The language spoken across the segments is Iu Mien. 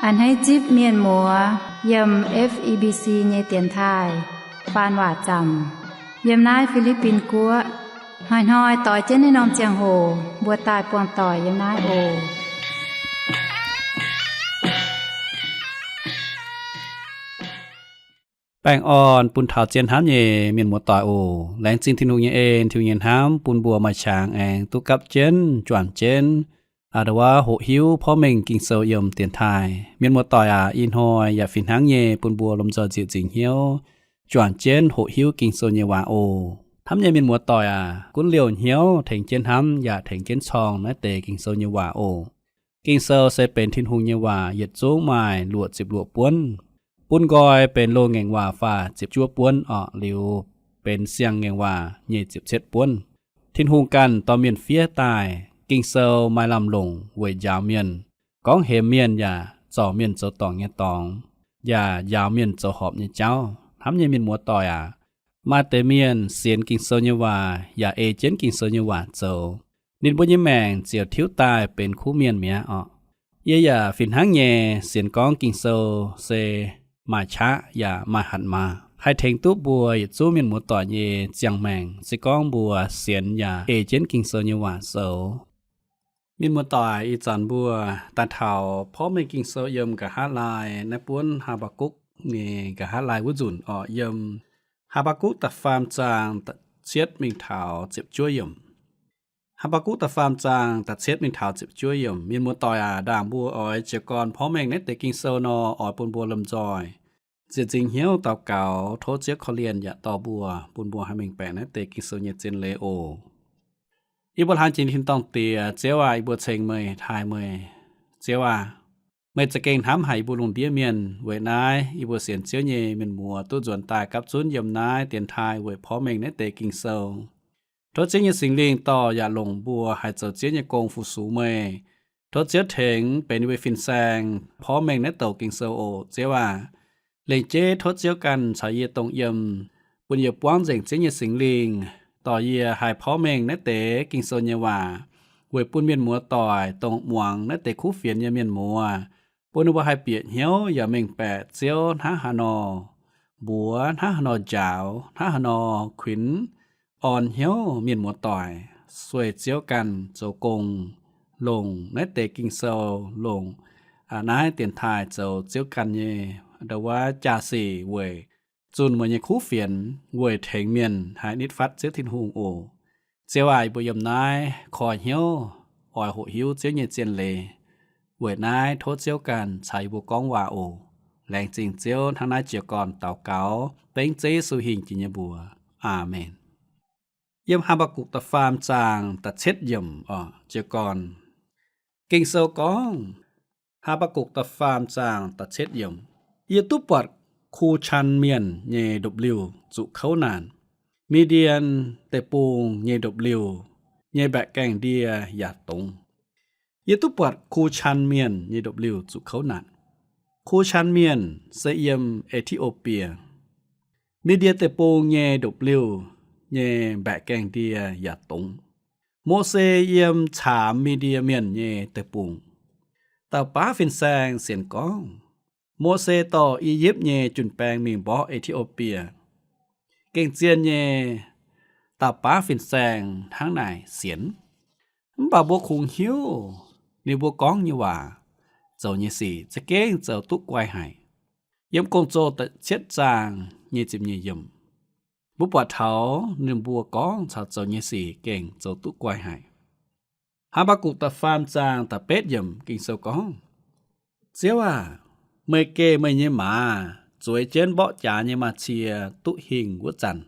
A'hneiv zipv mienh muoz yiem F E B C nyei dienx taaih faan waac zaamc yiem naaiv Fi^li^bin Guoqv. Hnoi-hnoi doix jienv naaiv norm ziangh hoc mbuo daaih buangh doic yiem naaiv oc. Baengh orn bun taux zien hnamv nyei mienh muoz-doic oc. Laengz zingh Tin-Hungh nyei en, Tin-Hungh nyei hnamv bun mbuo maaih qangx aengx duqv gapv jienv, juangc jienv, a'nda'wuov hoqc hiuv porv mengh Ging-Sou yiem dienx taaih. Mienh muoz-doic aac, ih hnoi yaac fih hnangv nyei bun mbuo lomh nzoih nzieqc nzingc hnyouv juangc jienv hoqc hiuv Ging-Sou nyei waac oc. Hnamv nyei mienh muoz-doic aac, gunv liouh hnyouv tengx jienv hnamv yaac tengx jienv corng naaiv deix Ging-Sou nyei waac oc. Ging-Sou se benx Tin-Hungh nyei waac, yietc zungv maaih luoqc ziepc luoqc buonv. Bun nqoi benx loz-ngaengc waac faah ziepc juov buonv orqc, liuz benx siang-ngaengc waac nyic ziepc cietv buonv. Tin-Hungh ganh dorh mienh fiev daaih. Ging-Sou maaih lamh longc weic njaaux mienh, gorngv hemx mienh yaac zorc mienh zoux dorngc nyei dorngx, yaac njaaux mienh zoux horpc nyei jauv. Hnamv nyei mienh muoz-doic aac, maaih deix mienh sienx Ging-Sou nyei waac yaac ei jienv Ging-Sou nyei waac zoux. Ninh mbuo nyei maengc ziouc tiuv daaih benx kuv mienh mi'aqv orqc. Yie yaac fih hnangv nyei sienx gorngv Ging-Sou se maaih qaqv yaac maaih hatc maaz, haih tengx duqv mbuo yietc zungv mienh muoz-doic nyei ziangh maengc, se gorngv mbuo sienx yaac ei jienv Ging-Sou nyei waac zoux. Mienh muoz-doic, ih zanc mbuo daaih taux porv mengh Ging-Sou yiem nqa'haav laai naaiv buonv Haa^mbaa^gukc nyei nqa'haav laai wuov nzunc orqc, yiem Haa^mbaa^gukc da'faam zaang da'cietv mingh taux ziepc juov yiemc. Haa^mbaa^gukc da'faam zaang da'cietv mingh taux ziepc juov yiemc. Mienh muoz-doic aac, ndaangc mbuo oix jiez gorn porv mengh naaiv deix Ging-Sou nor, oix bun mbuo lomh nzoih nzieqc nzingc hnyouv daux gaux, tov Ziouv korv-lienh yaac dorh mbuo, bun mbuo haih mengh baeqc naaiv deix Ging-Sou nyei zien leiz oc. Yie mbuo hlaang jiex tin-dorngh Diex, Ziouv aac, yie mbuo ceng meih, taaih meih. Ziouv aac, meih za'gengh hnamv haic yie mbuo lungh ndiev mienh. Weic naaiv yie mbuo sienx Ziouv nyei mienh muoz duqv nzuonx daaih gapv zunv yiem naaiv dienx taaih weic porv mengh naaiv deix Ging-Sou. Tov Ziouv nyei Singx Lingh dorh yaac longc mbuo haih zoux Ziouv nyei gong fu-sux meih. Tov Ziouv tengx benx yie mbuo fin-saeng porv mengh naaiv douc Ging-Sou oc, Ziouv aac. Lengc jeiv tov Ziouv ganh caux yie dongh yiem, bun yie buangv nzengc Ziouv nyei Singx Lingh dorh yie haih porv mengh naaiv deix Ging-Sou nyei waac weic bun mienh muoz-doic, dongh muangx naaiv deix kuv fienx nyei mienh muoz, bun ninh mbuo haih bieqc hnyouv yaac mengh baeqc Ziouv hnangv haaix nor mbuox, hnangv haaix nor njaaux, hnangv haaix nor kuinx orn hnyouv mienh muoz-doic, sueih Ziouv ganh zoux gong, longc naaiv deix Ging-Sou, longc naaiv dienx taaih zoux Ziouv ganh nyei ndau wuov jaa-sic weic zunh meih nyei kuv fienx, weic tengx mienh haih nitv fatv Ziouv Tin-Hungh oc. Ziouv aac, yie mbuo yiem naaiv koi hnyouv oix hoqc hiuv Ziouv nyei zien leiz. Weic naaiv tov Ziouv ganh caux yie mbuo gorngv waac oc. Laengz zingh Ziouv, hnangv naaiv jiez gorn daux gaux dengv Ziouv Yesu hingh jiex nyei mbuox. Aamen. Yiem Haa^mbaa^gukc da'faam zaang da'cietv yiemc oc, jiez gorn. Ging-Sou gorngv, Haa^mbaa^gukc da'faam zaang da'cietv yiemc, Yie duqv buatc Ku^chan Mienh nyei ndopv-liuh zuqc kouv naanc. Mi^ndien Deic-Bung nyei ndopv-liuh nyei mbaeqc gaengh ndie yaac dongz. Yie duqv buatc Ku^chan Mienh nyei ndopv-liuh zuqc kouv naanc. Ku^chan Mienh se yiem E^ti^o^bie. Mi^ndien Deic-Bung nyei ndopv-liuh nyei mbaeqc gaengh ndie yaac dongz. Mose yiem caamx Mi^ndien Mienh nyei deic-bung. Dauh baav fin-saeng sienx gorngv, Mose dorh I^yipv nyei jun-baeng mingh mborqv E^ti^o^bie. Gengh zien nyei, dauh baav fin-saeng hnangv naaic sienx. Mv baac mbuo kungx hiuv ninh mbuo gorngv nyei waac, zoux nyei sic za'gengh zoux duqv guai haic. Yiem Gong-Zoh da'cietv zaang nyic ziepc nyeic yiemc, mbuo buatc taux ninh mbuo gorngv caux zoux nyei sic gengh zoux duqv guai haic. Haa^mbaa^gukc da'faam zaang da'betv yiemc Ging-Sou gorngv, Ziouv aah! Meih geh meih nyei maaz zueiz jienv mborqv jaax nyei maa cie duqv hingh wuov zanc,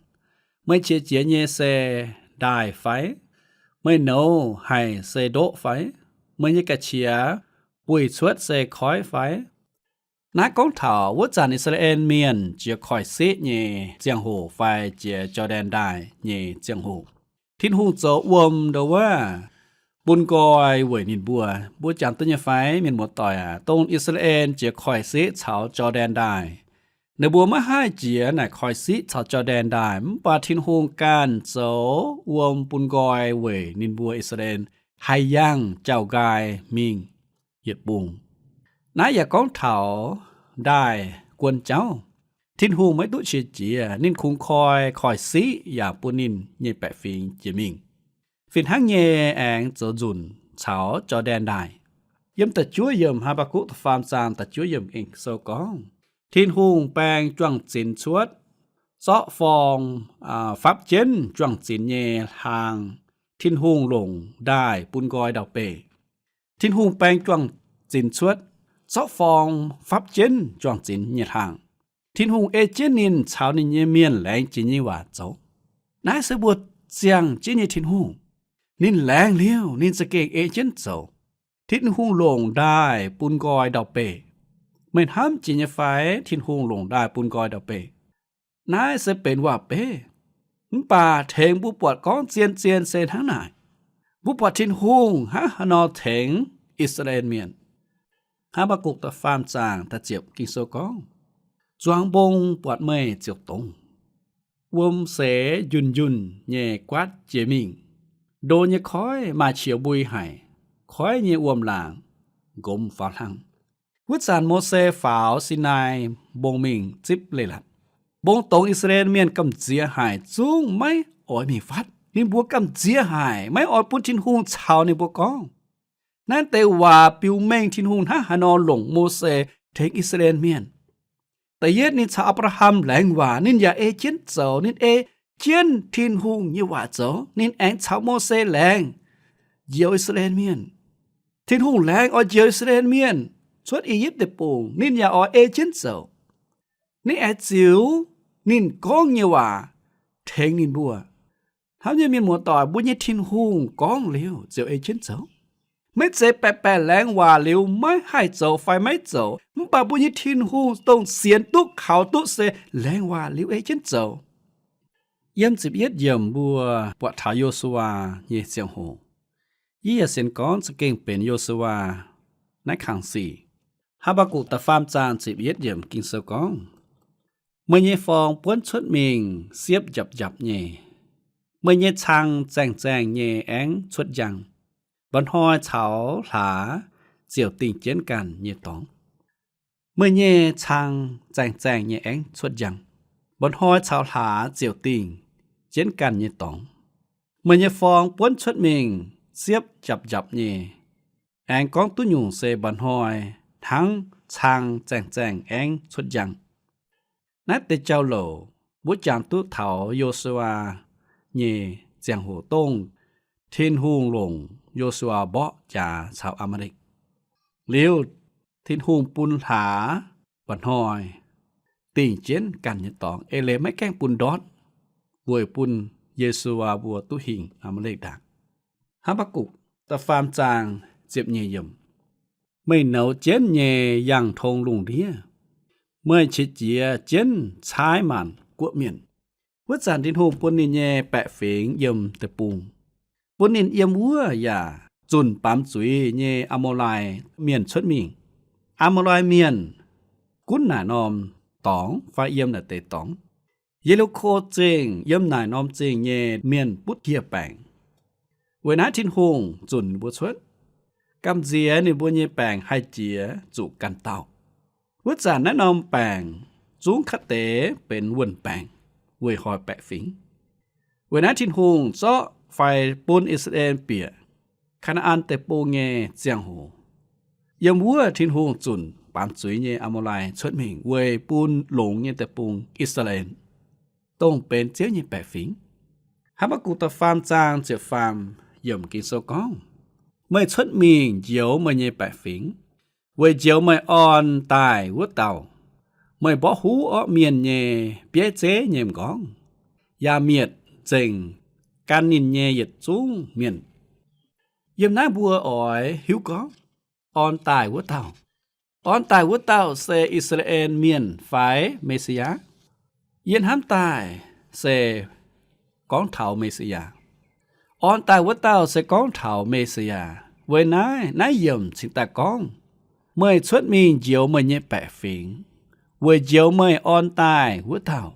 meih qiex jiez nyei se ndaaih fai? Meih nouz haic se ndoqv fai? Meih nyei ga'qiex buih cuotv se koiv fai? Naaiv gorngv taux wuov zanc I^saa^laa^en Mienh jiex koiv-siqv nyei ziangh hoc fai jiex Jor^ndaen Ndaaih nyei ziangh hoc. Tin-Hungh zoux wuom ndau wuov bun nqoi weic ninh mbuo. Mbuo jangx duqv nyei fai, mienh muoz-doic aac? Dongh I^saa^laa^en jiex koiv-siqv caux Jor^ndaen Ndaaih, ninh mbuo maiv haih jiex naaic koiv-siqv caux Jor^ndaen Ndaaih, mv baac Tin-Hungh ganh zoux wuom bun nqoi weic ninh mbuo I^saa^laa^en haih yangh jauv-nqaai mingh yietc bung. Naaiv yaac gorngv taux ndaaih guon jauv. Tin-Hungh maiv duqv qiex jiez, ninh kungx koi koiv-siqv yaac bun ninh nyei baeqc fingx jiex mingh, fih hnangv nyei aengx zoux nzunc caux Jor^ndaen Ndaaih. Yiem da'juov yiemc Haa^mbaa^gukc da'faam zaang da'juov yiemc Ging-Sou gorngv, Tin-Hungh baeng juang-zinx cuotv, zorqv forng fapv jienv juang-zinx nyei hlaang. Tin-Hungh longc ndaaih bun nqoi ndau-beih. Tin-Hungh baeng juang-zinx cuotv, zorqv forng fapv jienv juang-zinx nyei hlaang. Tin-Hungh ei jienv ninh caux ninh nyei mienh laengz jiex nyei waac zoux. Naaiv se mbuo ziangh jienv nyei Tin-Hungh. Ninh laengz liuz, ninh za'gengh ei jienv zoux. Tin-Hungh longc ndaaih bun nqoi ndau-beih. Meih hnamv jiex nyei fai Tin-Hungh longc ndaaih bun nqoi ndau-beih? Naaiv se benx waac-beiv. Mv baac tengx mbuo buatc gorngv zien-zien se hnangv naaic. Mbuo buatc Tin-Hungh hnangv haaix nor tengx I^saa^laa^en Mienh. Haa^mbaa^gukc da'faam zaang da'ziepc Ging-Sou gorngv, Zuangx mbong buatc meih ziouc dongz. Wuom seix njunh njunh nyei guaatv jiex mingh. Ndo nyei koiv maaih qiex mbui haic. Koiv nyei wuom-laangc nqomz faaux hlang. Wuov zanc Mose faaux Sinaai Mbong mingh zipv leiz-latc. Mbong dongz I^saa^laa^en Mienh gamh nziex haic, zungv maiv oix mingh fatv. Ninh mbuo gamh nziex haic, maiv oix bun Tin-Hungh caux ninh mbuo gorngv. Naaiv deix waac biux mengh Tin-Hungh hnangv haaix nor longc Mose tengx I^saa^laa^en Mienh. Da'yietv ninh caux Apc^laa^ham laengz waac, ninh yaac ei jienv zoux. Ninh ei jienv Tin-Hungh nyei waac zoux, ninh aengx caux Mose laengz njoux I^saa^laa^en Mienh. Tin-Hungh laengz oix njoux I^saa^laa^en Mienh cuotv I^yipv Deic-Bung, ninh yaac oix ei jienv zoux. Ninh aengx ziux ninh gorngv nyei waac tengx ninh mbuo. Hnamv nyei mienh muoz-doic, mbuo nyei Tin-Hungh gorngv liuz ziouc ei jienv zoux. Maiv zeiz baeqc baeqc laengz waac liuz maiv haih zoux fai maiv zoux. Mv baac mbuo nyei Tin-Hungh dongh sienx duqv kaux duqv se laengz waac liuz ei jienv zoux. Yiem ziepc yietv yiemc mbuo buatc taux Yo^su^waa nyei ziangh hoc. Yie yaac sienx gorngv za'gengh benx Yo^su^waa naaiv kangx sic. Haa^mbaa^gukc da'faam zaang ziepc yietv yiemc Ging-Sou gorngv, Meih nyei forng buonv cuotv mingh siepv njapc njapc nyei. Meih nyei cang zaengh zaengh nyei aengv cuotv njang. Mba'hnoi caux hlaax ziouc dingh jienv ganh nyei dorngx. Meih nyei cang zaengh zaengh nyei aengv cuotv njang. Mba'hnoi caux hlaax ziouc dingh jienv ganh nyei dorngx. Meih nyei forng buonv cuotv mingh siepv njapc njapc nyei. Aengx gorngv duqv nyungc se mba'hnoi hnangv cang zaengh zaengh aengv cuotv njang. Naaiv deix jauv-louc mbuo jangx duqv taux Yo^su^waa nyei ziangh hoc dongh Tin-Hungh longc Yo^su^waa mborqv jaax caux Aa^maa^lekv. Liuz, Tin-Hungh bun hlaax mba'hnoi dingh jienv ganh nyei dorngx, eix leiz maiv gaengh bun ndortv, weic bun Yo^su^waa mbuo duqv hingh Aa^maa^lekv ndaangc. Haa^mbaa^gukc da'faam zaang ziepc nyeic yiemc. Meih nouz jienv nyei yangh tong lungh ndiev. Meih qiex jiez jienv caaiv maanc guoqv mienh. Wuov zanc Tin-Hungh bun ninh nyei baeqc fingx yiem deic-bung, bun ninh yiem wuov yaac zunc baamz zuiz nyei Aa^maa^lai Mienh cuotv mingh. Aa^maa^lai Mienh gunv naaic norm dorngx fai yiem naaic deix dorngx. Ye^li^ko Zingh yiem naaic norm zingh nyei mienh butv hieh baengc. Weic naaiv Tin-Hungh zunc ninh mbuo cuotv, gamh nziex ninh mbuo nyei baengc haih jiex zuqc ganh dauh. Wuov zanc naaiv norm baengc zungv katv deix benx wuonh baengc weic hoic baeqc fingx. Weic naaiv Tin-Hungh zorqv fai bun I^saa^laa^en bieqc Kaa^naa^an Deic-Bung nyei ziangh hoc, yiem wuov Tin-Hungh zunc baamz zuiz nyei Aa^maa^lai cuotv mingh weic bun longx nyei deic-bung I^saa^laa^en, dongh benx Ziouv nyei baeqc fingx. Haa^mbaa^gukc da'faam zaang ziepc faam yiemc Ging-Sou gorngv, Meih cuotv mingh njoux meih nyei baeqc fingx, weic njoux meih orn daaih wuov dauh. Meih mborqv huv orqv mienh nyei bieiv zeiv nyei m'nqorngv, yaac mietc nzengc gan ninh nyei yietc zungv mienh. Yiem naaiv mbuo oix hiuv gorngv orn daaih wuov dauh. Orn daaih wuov dauh se I^saa^laa^en Mienh fai Mesi^yaa? Yie hnamv daaih se gorngv taux Mesi^yaa. Orn daaih wuov dauh se gorngv taux Mesi^yaa. Weic naaiv, naaiv yiemc cingx daaih gorngv, Meih cuotv mingh njoux meih nyei baeqc fingx, weic njoux meih orn daaih wuov dauh.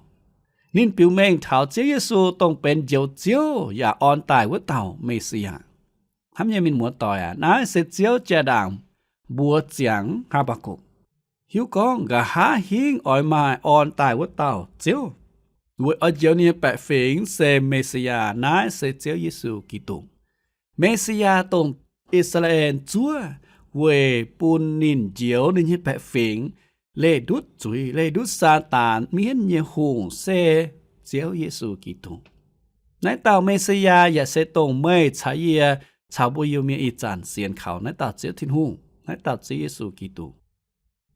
Ninh biux mengh taux Ziouv Yesu dongh benx Njoux Ziouv yaac orn daaih wuov dauh Mesi^yaa. Hnamv nyei mienh muoz-doic aac, naaiv se Ziouv jaa-ndaangc mbuox ziangx Haa^mbaa^gukc, hiuv gorngv nqa'haav hingv oix maaih orn daaih wuov dauh Ziouv, weic oix njoux ninh nyei baeqc fingx se Me^si^yaa, naaiv se Ziouv Yesu Giduc. Me^si^yaa dongh I^saa^laa^en zuov weic bun ninh njoux ninh nyei baeqc fingx leih ndutv zuiz, leih ndutv Saadaan, mienv nyei hungh, se Ziouv Yesu Giduc. Naaiv dauh Me^si^yaa yaac se dongh meih caux yie caux mbuo Iu-Mienh ih zanc sienx kaux naaiv dauh Ziouv Tin-Hungh, naaiv dauh Ziouv Yesu Giduc.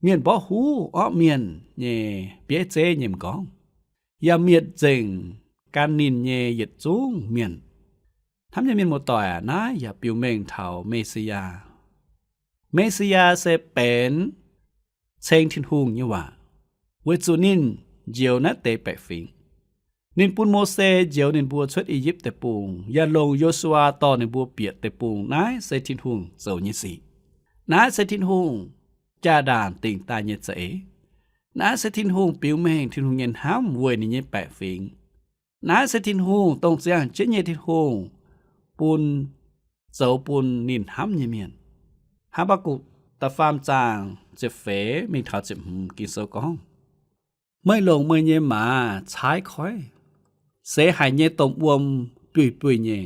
Mienh mborqv huv orqv mienh nyei bieiv zeiv nyei m'nqorngv, yaac mietc nzengc gan ninh nyei yietc zungv mienh. Hnamv nyei mienh muoz-doic aac, naaiv yaac biux mengh taux Me^si^yaa. Me^si^yaa se benx ceng Tin-Hungh nyei waac, weic zuqc ninh njoux naaiv deix baeqc fingx. Ninh bun Mose njoux ninh mbuo cuotv I^yipv Deic-Bung, yaac longc Yo^su^waa dorh ninh mbuo bieqc deic-bung. Naaiv se Tin-Hungh zoux nyei sic. Naaiv se Tin-Hungh jaa-ndaangc dingc daaih nyei za'eix. Naaiv se Tin-Hungh biux mengh Tin-Hungh nyei hnamv weic ninh nyei baeqc fingx. Naaiv se Tin-Hungh dongh ziangh jienv nyei Tin-Hungh bun, zoux bun ninh hnamv nyei mienh. Haa^mbaa^gukc da'faam zaang ziepc feix mingh taux ziepc hmz Ging-Sou gorngv, meih longc meih nyei maaz caaiv koiv, seix haic nyei domh wuom buiv-buiv nyei.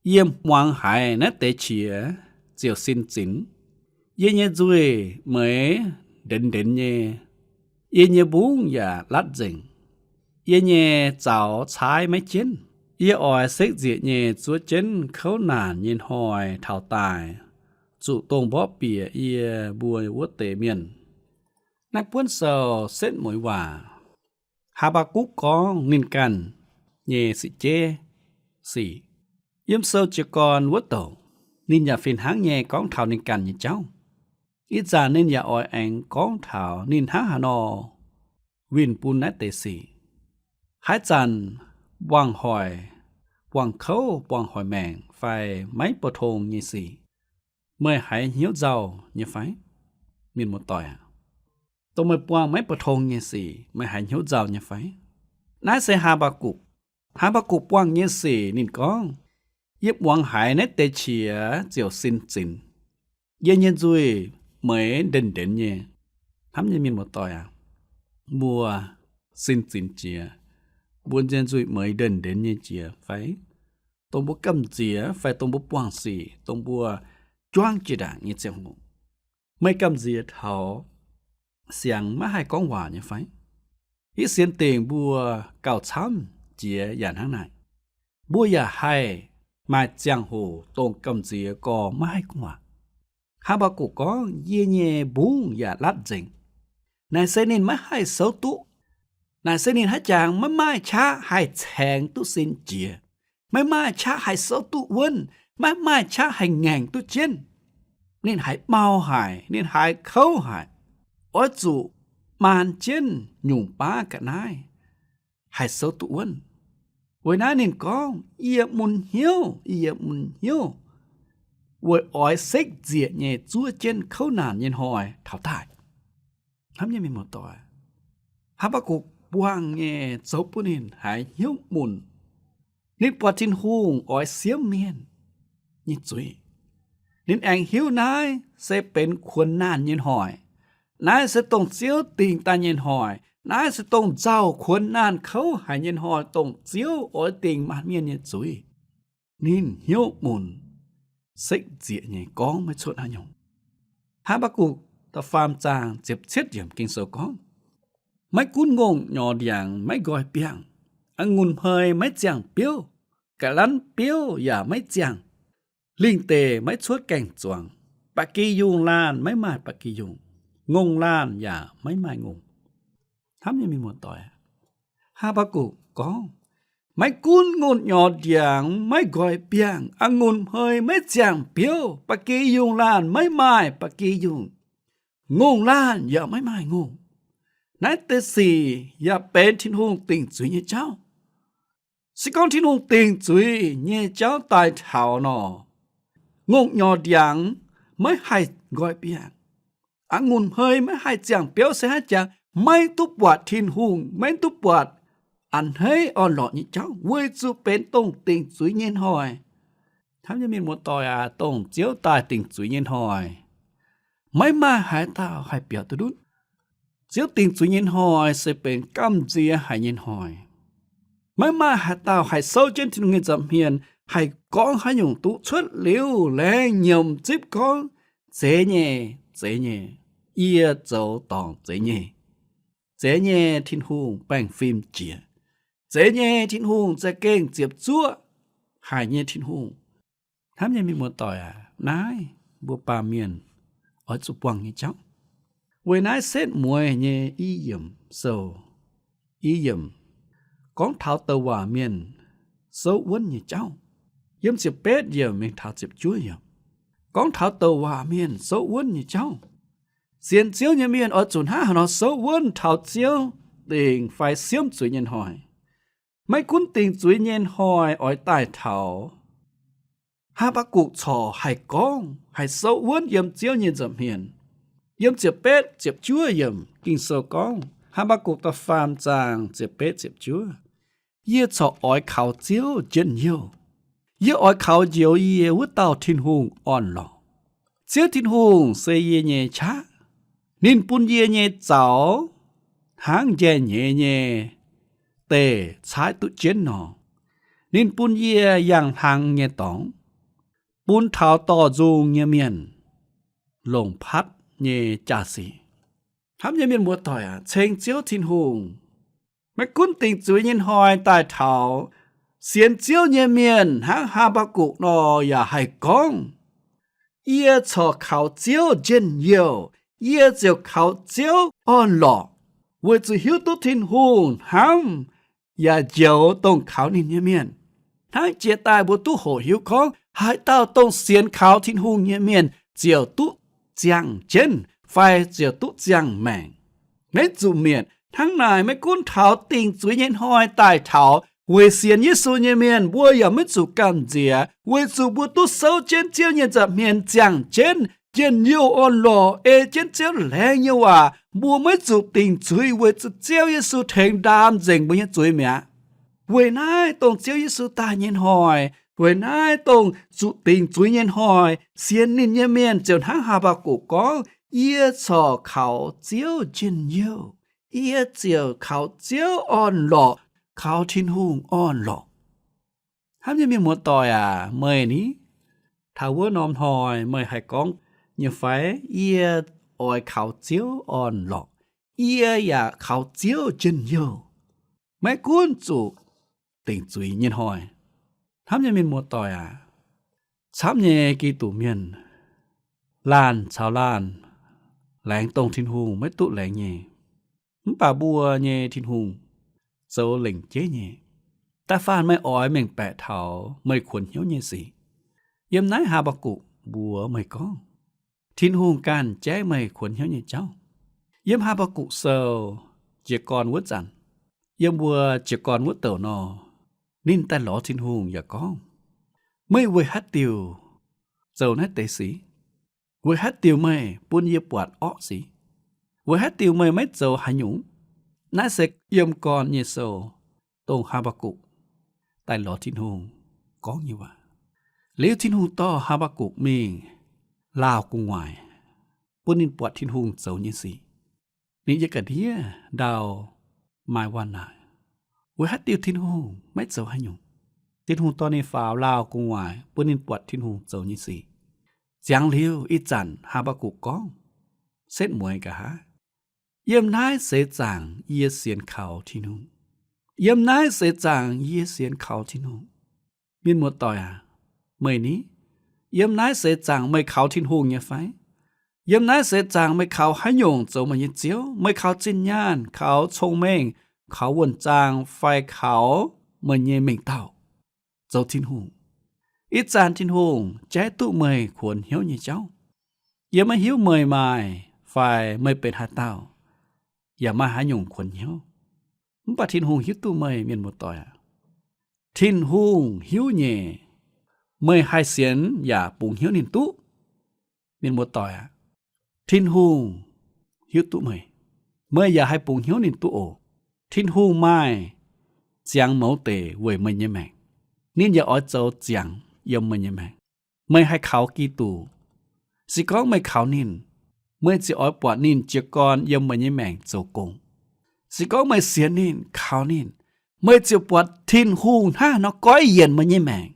Yie muangx haiz naaiv deix qiex ziouc sin zinx. Yie nyei nzuih meix ndenx ndenx nyei. Yie nyei mbungv yaac latv nzengc. Yie nyei zaux caaiv maiv jienv. Yie oix sekv nzieqc nyei zuov jienv kouv naanc nyei hnoi taux daaih, zuqc dongh mborqv bieqc yie mbuo wuov deix mienh. Naaiv buonv sou setv mueiz waac, Haa^mbaa^gukc gorngv ninh ganh nyei sic jeiv sic. Yiem sou jiez gorn wuov douc, ninh yaac fih hnangv nyei gorngv taux ninh ganh nyei jauv. Ih zanc ninh yaac oix aengx gorngv taux ninh hnangv haaix nor winh bun naaiv deix sic. Haaix zanc buangh hoic, buangh kouv, buangh hoic maengc fai maiv pou-tong nyei sic, meih haiz hnyouv nzauh nyei fai? Mienh muoz-doic aac, dongh meih buangh maiv pou-tong nyei sic, meih haiz hnyouv nzauh nyei fai? Naaiv se Haa^mbaa^gukc. Haa^mbaa^gukc buangh nyei sic ninh gorngv, yie muangx haiz naaiv deix qiex ziouc sin zinx. Yie nyei nzuih meix ndenx ndenx nyei. Hnamv nyei mienh muoz-doic aac, mbuo sin zinx jiex, mbuo nyei nzuih meix ndenx ndenx nyei jiex fai? Dongh mbuo gamh nziex fai dongh mbuo buangh sic, dongh mbuo juangv jiex ndaangc nyei ziangh hoc, meih gamh nziex taux siangx maiv haih gorngv waac nyei fai? Hitv sienx dingc mbuo gauh camv jiex yaac hnangv naaic. Mbuo yaac haih maaih ziangh hoc dongh gamh nziex gorx maiv haih gorngv waac. Haa^mbaa^gukc gorngv, yie nyei mbungv yaac latv nzengc. Naaic se ninh maiv haih souv duqv. Naaic se ninh haaix jangx maiv maaih qaqv haih caengx duqv sin jiex, maiv maaih qaqv haih souv duqv wuonv, maiv maaih qaqv haih ngaengc duqv jienv. Ninh haiz mau haic, ninh haiz kouv haic, oix zuqc maan jienv nyungc baav ga'naaiv haih souv duqv wuonv. Weic naaiv ninh gorngv, yie mun hnyouv, yie mun hnyouv, weic oix sekv nzieqc nyei zuov jienv kouv naanc nyei hnoi taux daaih. Hnamv nyei mienh muoz-doic, Haa^mbaa^gukc buangh nyei zoux bun ninh haiz hnyouv mun. Ninh buatc Tin-Hungh oix siemv mienh nyei zuiz. Ninh aengx hiuv naaiv se benx kuonx naanh nyei hnoi. Naaiv se dongh Ziouv dingc daaih nyei hnoi. Naaiv se dongh nzauh kuonx naanh kouv haic nyei hnoi, dongh Ziouv oix dingc maanc mienh nyei zuiz. Ninh hnyouv mun, sekv nzieqc nyei gorngv maiv cuotv haaix nyungc. Haa^mbaa^gukc da'faam zaang ziepc cietv yiemc Ging-Sou gorngv, maiv gunv ngongh nyorx ndiangx maiv nqoi biangh, a'ngunc hmei maiv ziangh biouv, ga'lanv biouv yaac maiv ziangh, lingh deic maiv cuotv gaeng-zuangx, ba'gi yungh laanh maiv maaih ba'gi yungh, ngongh laanh yaac maiv maaih ngongh. Hnamv nyei mienh muoz-doic, Haa^mbaa^gukc gorngv, maiv gunv ngongh nyorx ndiangx maiv nqoi biangh, a'ngunc hmei maiv ziangh biouv, ba'gi yungh laanh maiv maaih ba'gi yungh, ngongh laanh yaac maiv maaih ngongh. Naaiv deix sic yaac benx Tin-Hungh dingc zuiz nyei jauv. Se gorngv Tin-Hungh dingc zuiz nyei jauv daaih taux nor, ngongh nyorx ndiangx maiv haih nqoi biangh, a'ngunc hmei maiv haih ziangh biouv se haaix jaax, maiv duqv buatc Tin-Hungh, maiv duqv buatc a'hneiv orn-lorqc nyei jauv, weic zuqc benx dongh dingc zuiz nyei hnoi. Hnamv nyei mienh muoz-doic aac, dongh Ziouv daaih dingc zuiz nyei hnoi, Maiv maaih haaix dauh haih biaux duqv ndutv. Ziouv dingc zuiz nyei hnoi se benx gamh nziex haic nyei hnoi. Maiv maaih haaix dauh haih souv jienv Tin-Hungh nyei nza'hmien haih gorngv haaix nyungc duqv. Cuotv liuz laengz nyiemc zipv gorngv, Zeiz nyei, zeiz nyei, yie zoux dorngc zeiz nyei. Zeiz nyei, Tin-Hungh baengh fim jiex. Zeiz nyei, Tin-Hungh za'gengh ziepc zuoqv. Haic nyei, Tin-Hungh. Hnamv nyei mienh muoz-doic aac, naaiv mbuo baamh mienh oix zuqc buangh nyei jauv. Weic naaiv setv mueiz nyei i yiemc sou, i yiemc gorngv taux douc waac mienh souv wuonv nyei jauv. Yiem ziepc betv yiemc mingh taux ziepc juov yiemc gorngv taux douc waac mienh souv wuonv nyei jauv. Sienx Ziouv nyei mienh oix zuqc hnangv haaix nor souv wuonv taux Ziouv dingc fai siemv zuiz nyei hnoi. Maiv gunv dingc zuiz nyei hnoi oix daaih taux, Haa^mbaa^gukc corc haih gorngv, haih souv wuonv yiem Ziouv nyei nza'hmien. Yiem ziepc betv ziepc juov yiemc Ging-Sou gorngv, Haa^mbaa^gukc da'faam zaang ziepc betv ziepc juov, Yie corc oix kaux Ziouv njien-youh. Yie oix kaux njoux yie wuov dauh Tin-Hungh orn-lorqc. Ziouv Tin-Hungh se yie nyei qaqv. Ninh bun yie nyei zaux hnangv njai-nyeiz nyei deic caaiv duqv jienv nor. Ninh bun yie yangh hlang nyei dorngx, bun taux dorh nzung nyei mienh longc patv nyei jaa-sic. Hnamv nyei mienh muoz-doic aac, ceng Ziouv Tin-Hungh, maiv gunv dingc zuiz nyei hnoi daaih taux, sienx Ziouv nyei mienh hnangv Haa^mbaa^gukc nor yaac haih gorngv, Yie corc kaux Ziouv njien-youh. Yie ziouc kaux Ziouv orn-lorqc, weic zuqc hiuv duqv Tin-Hungh hnamv yaac njoux dongh kaux ninh nyei mienh. Hnangv jiex daaih mbuo duqv hoqc hiuv gorngv, haaix dauh dongh sienx kaux Tin-Hungh nyei mienh ziouc duqv ziangh jienv fai ziouc duqv ziangh maengc. Maiv zuqc mietc. Hnangv naaic, maiv gunv taux dingc zuiz nyei hnoi daaih taux, weic sienx Yesu nyei mienh mbuo yaac maiv zuqc gamh nziex, weic zuqc mbuo duqv souv jienv Ziouv nyei nza'hmien ziangh jienv, njien-youh orn-lorqc, ei jienv Ziouv laengz nyei waac. Mbuo maiv zuqc dingc zuiz weic zuqc Ziouv Yesu tengx ndaam nzengc mbuo nyei zuiz mi'aqv. Weic naaiv dongh Ziouv Yesu daaih nyei hnoi, weic naaiv dongh zuqc dingc zuiz nyei hnoi, sienx ninh nyei mienh ziouc hnangv Haa^mbaa^gukc gorngv, Yie corc kaux Ziouv njien-youh. Yie ziouc kaux Ziouv orn-lorqc, kaux Tin-Hungh orn-lorqc. Hnamv nyei mienh muoz-doic aac, meih ni, taux wuov norm hnoi meih haih gorngv nyei fai, Yie oix kaux Ziouv orn-lorqc. Yie yaac kaux Ziouv njien-youh. Maiv gunv zuqc dingc zuiz nyei hnoi. Hnamv nyei mienh muoz-doic aac, camv nyei Giduc mienh, laanh caux laanh laengz dongh Tin-Hungh maiv duqv laengz nyei. Mv baac mbuo nyei Tin-Hungh zoux lengc jeiv nyei. Da'faanh meih oix mengh baeqc taux meih kuonx hnyouv nyei sic. Yiem naaiv Haa^mbaa^gukc mbuox meih gorngv, Tin-Hungh ganh jaiv meih kuonx hnyouv nyei jauv. Yiem Haa^mbaa^gukc Sou jiez gorn wuov zanc, yiem mbuo jiez gorn wuov douc nor, ninh daaih lorz Tin-Hungh yaac gorngv, Meih weic haaix diuc zoux naaiv deix sic? Weic haaix diuc meih bun yie buatc orqv sic? Weic haaix diuc meih maiv zoux haaix nyungc? Naaiv se yiem gorn nyei sou, dongh Haa^mbaa^gukc daaih lorz Tin-Hungh gorngv nyei waac. Liuz Tin-Hungh dorh Haa^mbaa^gukc mingh laauh gu'nguaaic, bun ninh buatc Tin-Hungh zoux nyei sic. Ninh yiem ga'ndiev ndau maaih waac naaic, weic haaix diuc Tin-Hungh maiv zoux haaix nyungc? Tin-Hungh dorh ninh faaux laauh gu'nguaaic bun ninh buatc Tin-Hungh zoux nyei sic. Ziangx liuz ih zanc Haa^mbaa^gukc gorngv, setv mueiz nqa'haav, Yiem naaiv seix zaangc yie sienx kaux Tin-Hungh. Yiem naaiv seix zaangc yie sienx kaux Tin-Hungh. Mienh muoz-doic aac, meih ni, yiem naaiv seix zaangc meih kaux Tin-Hungh nyei fai? Yiem naaiv seix zaangc meih kaux haaix nyungc zoux meih nyei ziouv? Meih kaux zinh nyaanh, kaux cong-mengh, kaux wuonh zaang, fai kaux meih nyei mengh dauh zoux Tin-Hungh? Ih zanc Tin-Hungh jaiv duqv meih kuonx hnyouv nyei jauv. Yie maiv hiuv meih maaih fai meih benx haaix dauh, yaac maaih haaix nyungc kuonx hnyouv. Mv baac Tin-Hungh hiuv duqv meih, mienh muoz-doic aac. Tin-Hungh hiuv nyei. Meih haih sienx yaac bungx hnyouv ninh duqv, mienh muoz-doic aac. Tin-Hungh hiuv duqv meih. Meih yaac haih bungx hnyouv ninh duqv oc. Tin-Hungh maaih ziangx mouz deic weic meih nyei maengc. Ninh yaac oix zoux ziangx yiem meih nyei maengc. Meih haih kaux Giduc. Se gorngv meih kaux ninh, meih ziouc oix buatc ninh jiez gorn yiem meih nyei maengc zoux gong. Se gorngv meih sienx ninh, kaux ninh, meih ziouc buatc Tin-Hungh hnangv haaix nor goiv yienc meih nyei maengc.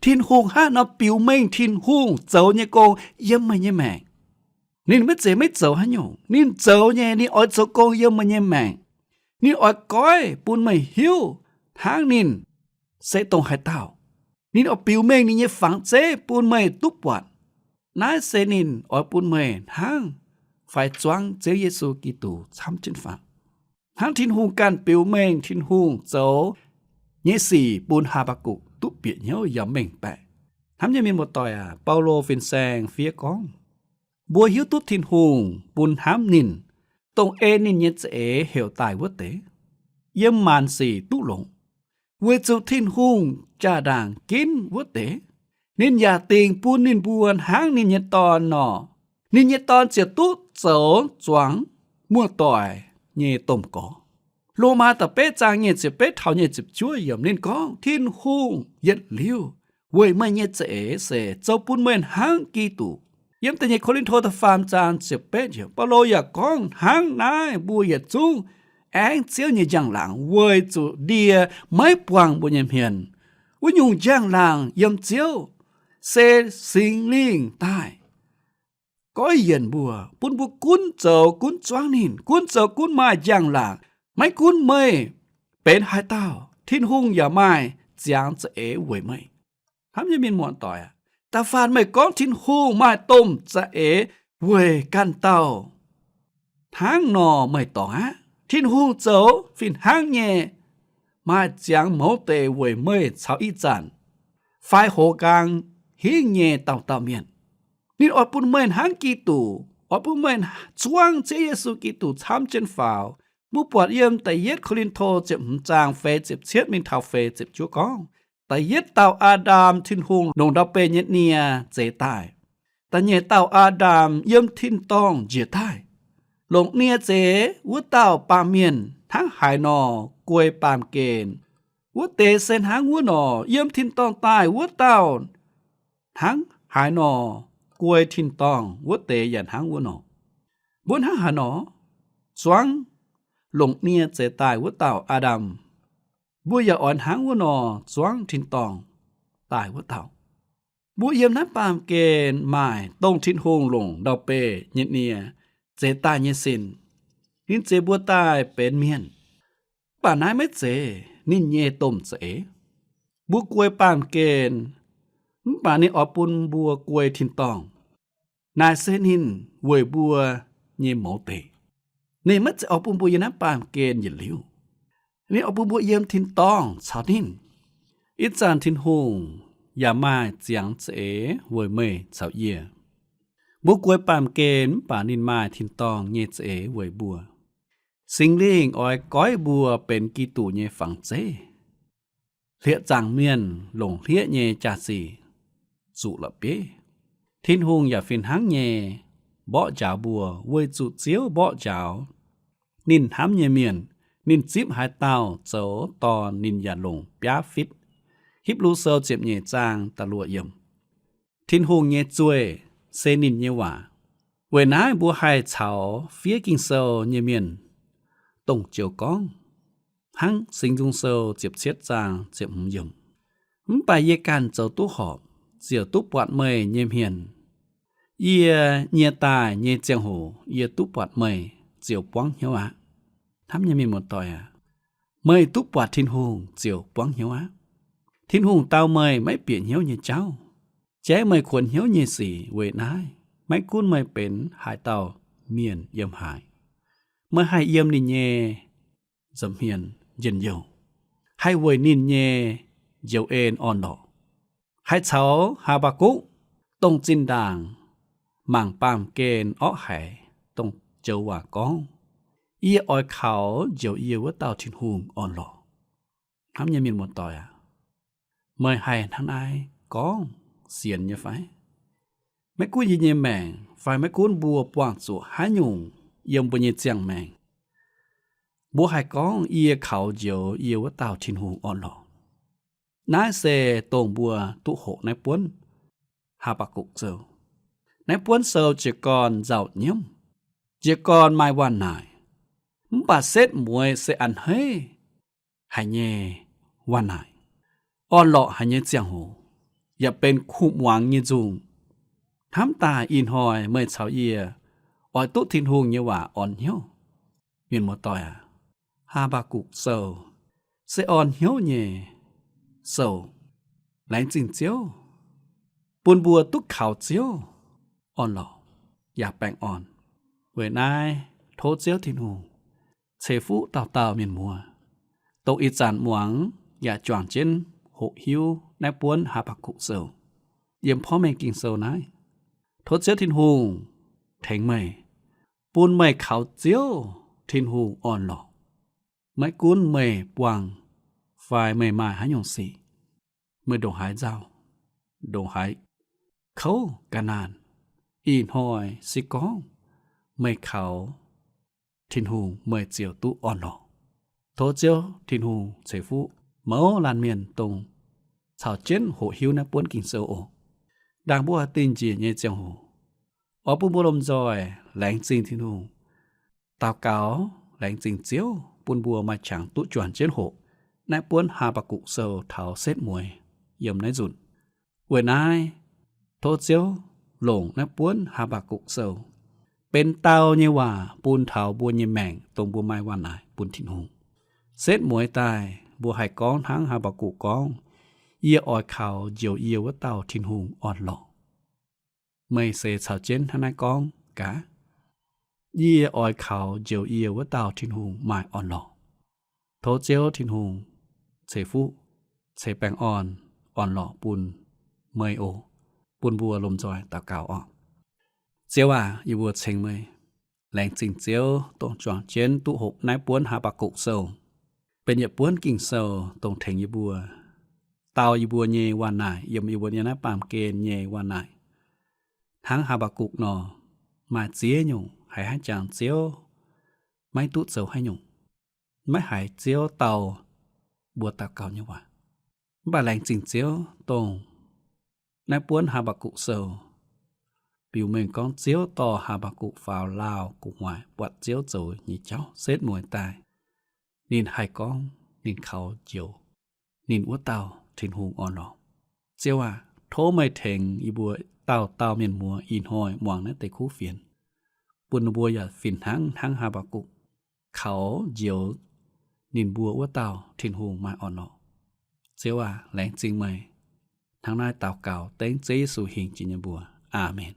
Tin-Hungh hnangv haaix nor biux mengh Tin-Hungh zoux nyei gong yiem meih nyei maengc. Ninh maiv zeiz maiv zoux haaix nyungc. Ninh zoux nyei, ninh oix zoux gong yiem meih nyei maengc. Ninh oix goiv bun meih hiuv hnangv ninh se dongh haaix dauh. Ninh oix biux mengh ninh nyei fangx zeiv bun meih duqv buatc. Naaiv se ninh oix bun meih hnangv fai zuangv Ziouv Yesu Giduc camv jienv faaux. Hnangv Tin-Hungh ganh biux mengh Tin-Hungh zoux nyei sic bun Haa^mbaa^gukc duqv bieqc hnyouv yaac mengh baeqc. Hnamv nyei mienh muoz-doic aac, Baulo fin-saeng fiev gorngv, mbuo hiuv duqv Tin-Hungh bun hnamv ninh, dongh ei ninh nyei za'eix heuc daaih wuov deix, yiem maanc sic duqv longx, weic zuqc Tin-Hungh jaa-ndaangc ginv wuov deix. Ninh yaac dingc bun ninh mbuo hnangv ninh nyei Dorn nor. Ninh nyei Dorn ziouc duqv zoux zuangx muoz-doic nyei domh gorx. Lomaa da'betv zaang nyic ziepc betv taux nyic ziepc juov yiemc ninh gorngv, Tin-Hungh yietc liuz weic meih nyei za'eix se zoux bun meih hnangv Giduc. Yiem da'nyeic Ko^lin^to da'faam zaang ziepc betv yiemc, Baulo yaac gorngv, hnangv naaiv mbuo yietc zungv aengv Ziouv nyei njang-laangc weic zuqc ndie maiv buangh mbuo nyei hmien. Wuov nyungc njang-laangc yiem Ziouv, se Singx Lingh daaih goiv yienc mbuo, bun mbuo gunv zoux gunv zuangv ninh, gunv zoux gunv maaih njang-laangc. Maiv gunv meih benx haaix dauh, Tin-Hungh yaac maaih ziangx za'eix weic meih. Hnamv nyei mienh muoz-doic aac, da'faanh meih gorngv Tin-Hungh maaih domh za'eix weic ganh dauh hnangv nor, meih dorngx aqv. Tin-Hungh zoux fih hnangv nyei maaih ziangx mouz deix weic meih caux ih zanc fai hoz nqaang hingv nyei dauh dauh mienh. Ninh oix bun meih hnangv Giduc, oix bun meih zuangv Ziouv Yesu Giduc camv jienv faaux. Mbuo buatc yiem da'yietv Ko^lin^to ziepc hmz zaang feix ziepc cietv mingh taux feix ziepc juov gorngv, da'yietv dauh Aa^ndam Tin-Hungh longc ndau-beih nyei nie zeix daaih. Da'nyeic dauh Aa^ndam yiem tin-dorngh njiec daaih. Longc nie zeix wuov dauh baamh mienh hnangv haaix nor guei baamh gen, wuov deix se hnangv wuov nor. Yiem tin-dorngh daaih wuov dauh hnangv haaix nor guei tin-dorngh, wuov deix yaac hnangv wuov nor. Mbuo hnangv haaix nor zuangv longc nie zeix daaih wuov dauh Aa^ndam, mbuo yaac oix hnangv wuov nor zuangv tin-dorngh daaih wuov dauh. Mbuo yiem naaiv baamh gen maaih dongh Tin-Hungh longc ndau-beih nyei nie zeix daaih nyei sin. Ninh zeix mbuo daaih benx mienh. Mv baac naaiv maiv zeiz ninh nyei domh za'eix. Mbuo guei baamh gen, mv baac ninh oix bun mbuo guei tin-dorngh. Naaic se ninh weic mbuo nyei mouz deix. Ninh maiv zeiz oix bun mbuo yiem naaiv baamh gen yietc liuz. Ninh oix bun mbuo yiem tin-dorngh caux ninh. Ih zanc Tin-Hungh yaac maaih ziangx za'eix weic meih caux yie. Mbuo guei baamh gen mv baac ninh maaih tin-dorngh nyei za'eix weic mbuo. Singx Lingh oix goiv mbuo benx Giduc nyei fangx zeiv. Hlieqv-zaangc mienh longc hlieqv nyei jaax-sic zuqc la'bieiv. Tin-Hungh yaac fih hnangv nyei mborqv njaaux mbuo weic zuqc Ziouv mborqv njaaux ninh hnamv nyei mienh. Ninh zipv haaix dauh zoux dorn, ninh yaac longc biaav fitv. Hipv^lu Sou ziepc nyeic zaang da'luoqc yiemc. Tin-Hungh nyei zueih se ninh nyei waac. Weic naaiv mbuo haih caux fiev Ging-Sou nyei mienh dongh joux gorngv, hnangv Singx Nzung Sou ziepc cietv zaang ziepc hmz yiemc, mv baac yie ganh zoux duqv horpc, ziouc duqv buatc meih nyei hmien. Yie nyie daaih nyei ziangh hoc yie duqv buatc meih ziouc buangv hnyouv aqv. Hnamv nyei mienh muoz-doic aac, meih duqv buatc Tin-Hungh ziouc buangv hnyouv aqv. Tin-Hungh dau meih maiv bieqc hnyouv nyei jauv, jaiv meih kuonx hnyouv nyei sic. Weic naaiv, maiv gunv meih benx haaix dauh mienh yiem haaix, meih haih yiem ninh nyei nza'hmien njien-youh, haih weic ninh nyei njoux en orn-lorqc. Haih caux Haa^mbaa^gukc, dongh zinh ndaangc mangc baamh gen orqv haic, dongh joux waac gorngv, Yie oix kaux njoux yie wuov dauh Tin-Hungh orn-lorqc. Hnamv nyei mienh muoz-doic aac, meih haih hnangv naaiv gorngv sienx nyei fai? Maiv gunv yie nyei maengc fai maiv gunv mbuo buangh zuqc haaix nyungc yiem mbuo nyei ziangh maengc, mbuo haih gorngv, Yie kaux njoux yie wuov dauh Tin-Hungh orn-lorqc. Naaiv se dongh mbuo duqv hoqc naaiv buonv Haa^mbaa^gukc Sou. Naaiv buonv sou jiez gorn nzauh nyiemv, Jiez gorn maaih waac-naaic, mv baac setv mueiz se a'hneiv haic nyei waac-naaic, orn-lorqc haic nyei ziangh hoc, yaac benx kuv muangx nyei nzungh. Hnamv daaih ih hnoi meih caux yie oix duqv Tin-Hungh nyei waac orn hnyouv. Mienh muoz-doic aac, Haa^mbaa^gukc Sou, se orn hnyouv nyei sou. Laengz zingh Ziouv bun mbuo duqv kaux Ziouv orn-lorqc yaac baengh orn. Weic naaiv tov Ziouv Tin-Hungh ceix fuqv dauh dauh mienh muoz, dongh ih zanc muangx yaac juangc jienv hoqc hiuv naaiv buonv Haa^mbaa^gukc Sou yiem porv mengh Ging-Sou naaiv. Tov Ziouv Tin-Hungh tengx meih, bun meih kaux Ziouv Tin-Hungh orn-lorqc. Maiv gunv meih buangh fai meih maaih haaix nyungc sic, meih ndongc haaix nzauh, ndongc haaix kouv ga'naanh, ih hnoi se gorngv meih kaux Tin-Hungh meih ziouc duqv orn-lorqc. Tov Ziouv Tin-Hungh ceix fuqv mouz laanh mienh dongh caux jienv hoqc hiuv naaiv buonv Ging-Sou oc. Ndaangc mbuo haih dingh njiec nyei ziangh hoc, oix bun mbuo lomh nzoih laengz zingh Tin-Hungh, daux gaux laengz zingh Ziouv bun mbuo maaih qangx duqv juangc jienv hoqc naaiv buonv Haa^mbaa^gukc Sou taux setv mueiz yiem naaiv nzunc. Weic naaiv, tov Ziouv longc naaiv buonv Haa^mbaa^gukc Sou benx dau nyei waac bun taux mbuo nyei maengc dongh mbuo maaih waac-naaic bun Tin-Hungh. Setv mueiz daaih mbuo haih gorngv hnangv Haa^mbaa^gukc gorngv, Yie oix kaux njoux yie wuov dauh Tin-Hungh orn-lorqc. Meih se caux jienv hnangv naaiv gorngv gaax, Yie oix kaux njoux yie wuov dauh Tin-Hungh maaih orn-lorqc. Tov Ziouv Tin-Hungh ceix fuqv, ceix baengh orn, orn-lorqc bun meih oc. Bun mbuo lomh nzoih daux gaux oc. Ziouv aac, yie mbuo ceng meih. Laengz zingh Ziouv dongh juangc jienv duqv hoqc naaiv buonv Haa^mbaa^gukc Sou, benx yietc buonv Ging-Sou dongh tengx yie mbuo, dau yie mbuo nyei waac-naaic yiem yie mbuo nyei naaiv baamh gen nyei waac-naaic. Hnangv Haa^mbaa^gukc nor, maaih ziex nyungc haiz hnangv jangx Ziouv maiv duqv zoux haaix nyungc, maiv haiz Ziouv dau mbuo daux gaux nyei waac. Mv baac laengz zingh Ziouv dongh naaiv buonv Haa^mbaa^gukc Sou biux mengh gorngv Ziouv dorh Haa^mbaa^gukc faaux laauh gu'nguaaic buatc Ziouv zoux nyei jauv setv mueiz daaih, ninh haih gorngv ninh kaux njoux ninh wuov dauh Tin-Hungh orn-lorqc. Ziouv aac, tov meih tengx yie mbuo dauh dauh mienh muoz ih hnoi muangx naaiv deix kuv fienx, bun ninh mbuo yaac fih hnangv hnangv Haa^mbaa^gukc kaux njoux ninh mbuo wuov dauh Tin-Hungh maaih orn-lorqc. Ziouv aac, laengz zingh meih. Hnangv naaiv daux gaux dengv Ziouv Yesu hingh jiex nyei mbuox. Aamen.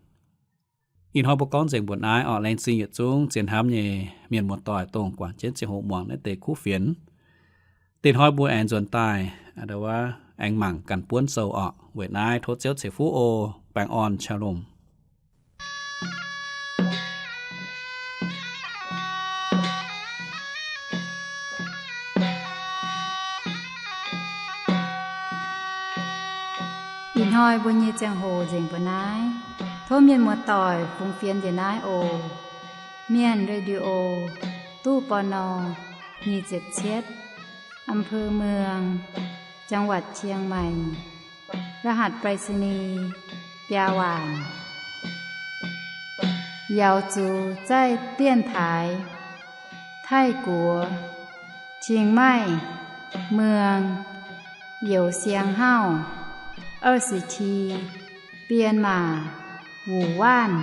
Ih hnoi mbuo gorngv nzengc mbuo naaiv orqc. Laengz zingh yietc zungv zien hnamv nyei mienh muoz-doic dongh guangc jienv ziangh hoc muangx naaiv deix kuv fienx. Dinh hnoi mbuo aengx nzuonx daaih, aengx mangc ganh buonv sou orqc. Weic naaiv tov Ziouv ceix fuqv oc. Baengh orn, shalom. Ih hnoi mbuo nyei ziangh hoc nzengc mbuo naaiv. Tov mienh muoz-doic fungx fienx njiec naaiv oc. Mienh Radio, ตู้ ปณ. nyic ziepc cietv, อำเภอเมือง จังหวัดเชียงใหม่ รหัสไปรษณีย์ biaa waanc. 瑶族在电台 Taiv-Guoqv, Chiang Mai, เมือง Youz Siang Hauv, 二十七, Bienh Maac, Wuonh Waanc.